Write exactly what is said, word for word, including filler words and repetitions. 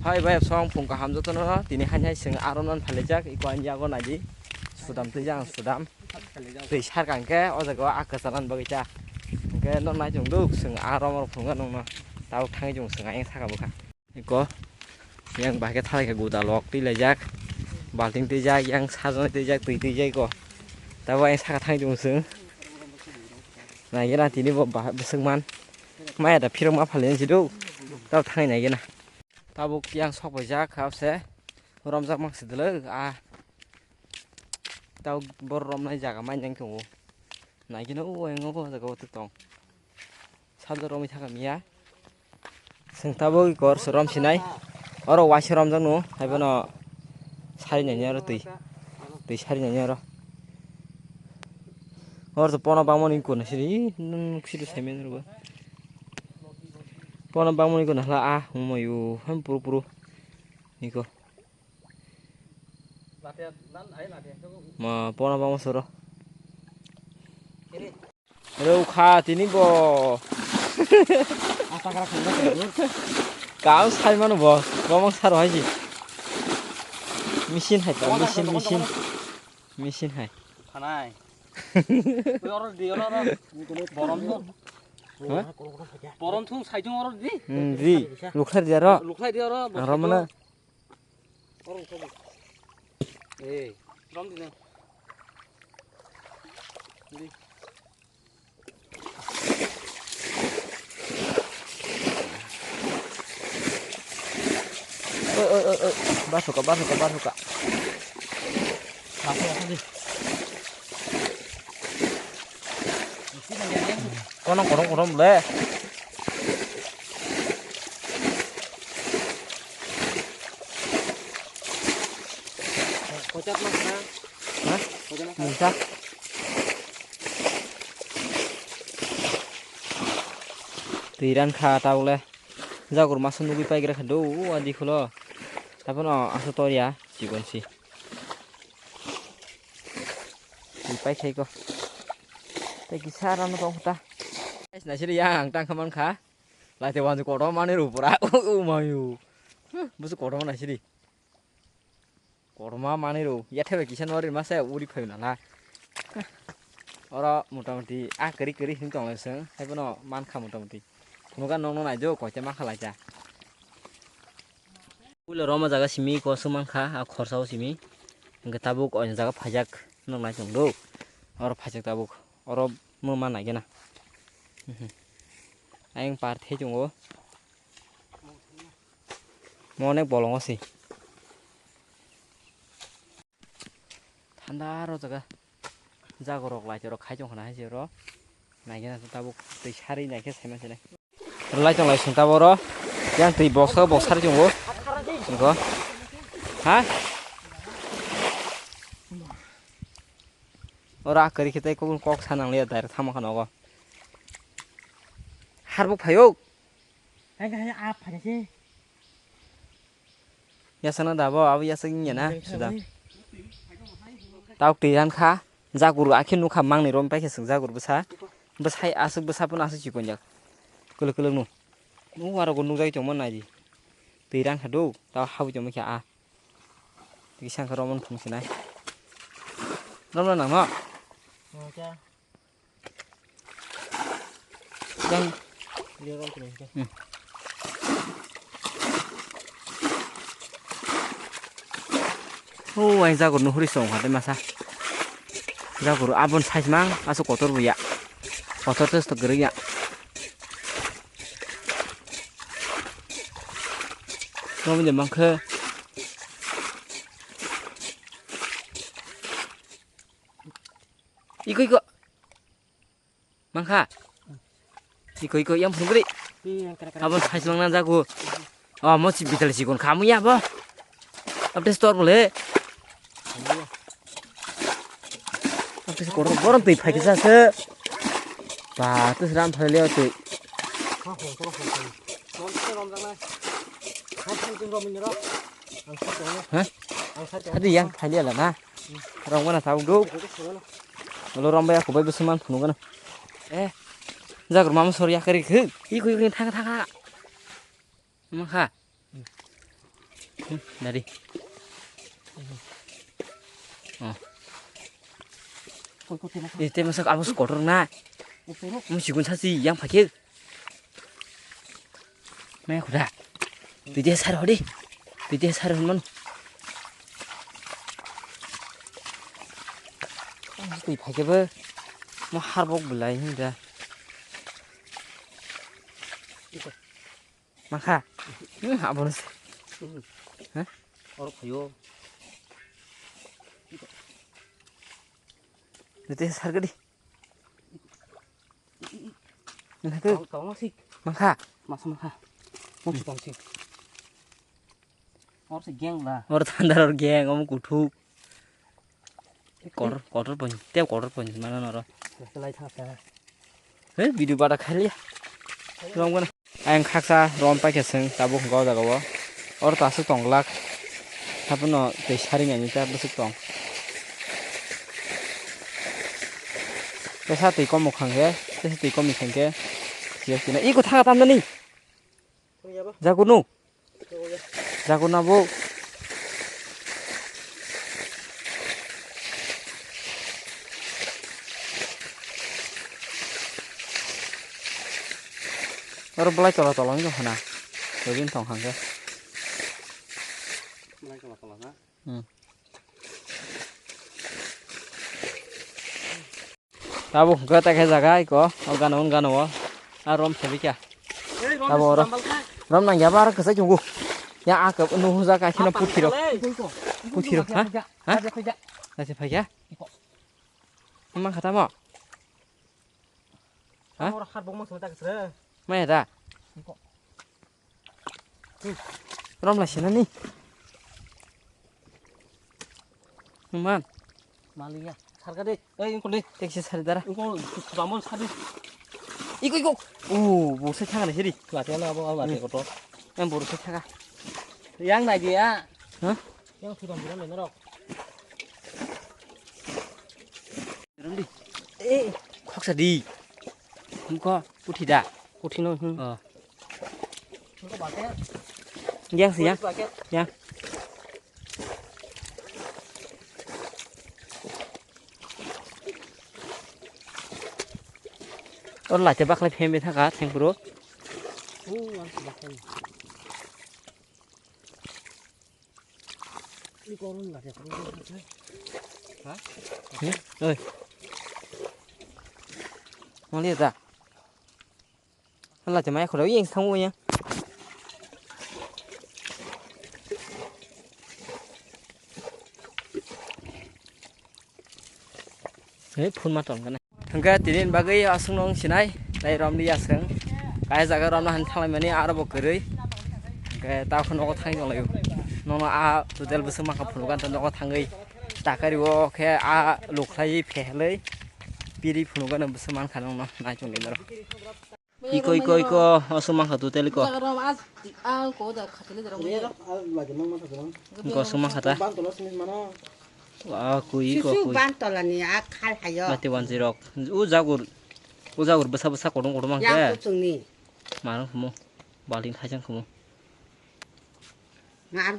Hai bai song phung kaham jotono tini hai hai seng aro non phalejak iko ani yago naidi sudam twijak ang sudam twi sarkang khe o jaga o a kwchangma bagwi cha hwnkhe no nai chwng duk seng aro mor phunga nongno tabuk thangwi chwng seng ayang saka bwkha iko yang bahai khe thalai khe guda lok twi laijak balting twijak yang sajoni twijak twi twijak iko tabuk ayang saka thangwi chwng seng naigena tini bo bahai bwswk man maya da phirok ma phaleni si duk tabuk thangwi naigena. Tabuk yang sok bai jak kha se romjak mang se dwlw a tabuk bor romnai jaga mai nang tongo naikhe no o yang o jaga o tong sajak romwi thangkha miya chwng tabuk kor se rom sinai oro waisa romjak no haibono sari nai oro twi twi sari nai oro oro to pono bangmani kona siri nung siri saimani rwbo. Pono bangmani kono hla a hwnwi maio, han puru puru. Niko. Ma pono bangma soro. Rw kha tini bo. Kam sai mano bo, bamang saro hai si. Machine hai ta, machine, machine. Machine hai. Phanai. Oi, oro di, oro, oro. Borom thung. Ha? Borom thung, sai thung oro di. Hmm, di. Lukhar di aro. Lukhar di oro. Aro mana? Oro lukhar di. Eh, rom di na. Di. Oi, oi, oi, oi. Basuka, basuka, basuka. Basuka, basuka. Kono korong korong le. Kocak mas na. Ha? Kocak mas na. Mungsa. Twi ran kha ta bole. Jagur masa nugwi paigra kha do o adi khulo. Taphano aso tor ya chikon si. Twi pai khai ko. Tei kisa rano tong kha ta. Naisiri ya ang tang kha man kha. Lai te wanju kotor mani ru pura. O mayu. Busu kotor naisiri. Korma manwi rw, yathai bai kisa nw ri masa uri phai nala. Oro mota moti a kwrwi kwrwi hwn tong lai chwng, haiphano mankha mota moti. Phunukha nokno naijak, koita mankha laita. Puila roma jaga simi kosuk mankha, a khorsao simi. Hwnkhe tabuk oino jaga phaijak, nok nai chwng do. Oro phaijak tabuk, oro muma naigena. Ayang par thai tongo. Mo onek bolongo se. Thanda ro jaga. Jago rok lai rok khai tong khna hai se ro. Naigena tabuk twi sari naikhe saima se nai. Lai tong lai sung tabuk ro. Yang twi box o box sari tongo. Niko. Ha? Oro a kwrwi khe tei kok kok sa nang liya direct thamo kha nogo. Harbuk phaio. Hai hai a phaisa se. Yasakno da bo, abo yasak wngya na, suda. Tabuk twi ran kha, jagur akhe nukha mangni rom paikhe swk jagur bwsa. Bwsai aswk bwsa phano aswk chikon jak. Kwlwk kwlwk no. Nung aro go nukjagwi tongma naidi. Twi ran kha do, tabo habwi tongma khe a. Twi sangkha romon phung sinai. Romno nangno? Yang. Hmm. Oh, ai jagur no huri song hade masa. Jagur abon size mang, aso kotor buya. Kotor tes to gerya. Romon de mangkhe. Iko, iko. Mangkha. Iko, iko, yang phunugri. Abon size mang na jago. Oh, mo si bital si kon khamu ya bo. Update store bole. Update store borom twi phai kisa se. Ba, tu ram phai le twi. Ha? Hadi yang phai le la na. Rong mana tau do. Lo rom ba ya ko bai bwswk man phunuk gana. Eh. Jagur mama sor ya kari khu. Iko, iko, thang, thang, thang. Mangkha. Dari. Oh. Koi, koi, temo, koi. Ite masak abo kotor na. Ito, ito. Mo sigun sasi yang phakir. Maya khuda. Tui dia sar hodi. Tui dia sar hon manu. Tui phai khe bo. Mo harbok belai hin da. Makha. Hmm, abono se. Hmm. Hah? Oro phaio. Tui dia sar gadi. Nang khe. Tong, tong sik. Mangkha. Masa mangkha. Mungsi tong sik. Or se geng la. Or thandar or geng, om kuthuk. Kor, kotor pon, te kotor pon, mana noro. Lai thang sa. He, video bada khali. Rom gana. Ayang khaksa rom paikha seng tabuk hwnkha o jaga o. Oro to aswk tong glak. Haphano twi sari nani ta bwswk tong. Tesa twi kom mwkhang khe, tesa twi kom mwkhang khe. Siyok twi na. Iko thaga tam nani. Jago no. Jago na bo. Oro bolai tola tola wngkha hana. Rojin tong hangkhe. Bolai tola tola na? Hmm. Tabuk hwnkhe ta khe jaga iko, o gana, o gana o. A rom sabi kya? Ei, rom Tabuk oro. Sambal kha. Rom nang ya bar kwchai chungo. Ya a khe no huja ka khina puthiro. Puthiro, ha? Ha? Aja phaikha. Aja phaikha. Mang kha tamo? Ha? Oro har bok mang sima ta khe. Maya da? Iko. Rom lai sinani. Numan. Maliya. Sarga de. Ei, ingkol de. Teksi sari dara. Ingkol, bamon sari. Iko, iko. Oh, bo se thangani siri. Lati ana abo, lati kotor. Em, bo se thaga. Yang nai dia. Hah? Yang thibam biram le norok. Ram di. Eh, khoksa di. Hum ko, puthi da. Puthi no, hmm. Oh. Yang si, yang. Yang. Or lai te baklai phembe thaka, thengpuro. Oi. Mali da. Hala te mai khoro yang thang ya. Hei, phun ma ton kana. Hingke tini bagwi aswk nung sinai, lai romli aswk. Kaya jaga romna han thalai mani aro bo kwrwi. Hingke ta khe nogo thangwi tonglaio. Nono a total bwswk mangkha phunukha nogo thangwi. Takari o khe a lukhlai phehlwi. Piri phunukha no bwswk mankha nongno nai tongwi norok. Iko, iko, iko, aswk mankha total iko. Jaga rom a, a ko da khatile da rom. Iko aswk mankha ta. Wa, kui, iko, Susu kui. Ban tola ni a khal hayo. Mati wan zero. U jagur. U jagur bwsa bwsa kodong kodong mang Yang khe. Kuchung ni. Marang khumu. Baling thaijang khumu. Ma